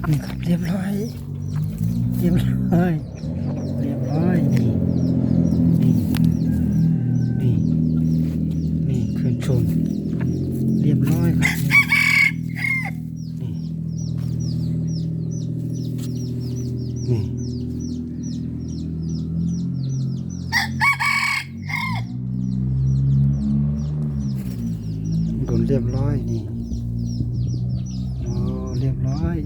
นี่ครับ เรียบร้อย เรียบร้อย เรียบร้อย นี่ นี่ นี่ นี่ คืนชม เรียบร้อยครับ นี่ นี่ นี่ โดนเรียบร้อยนี่ อ๋อ เรียบร้อย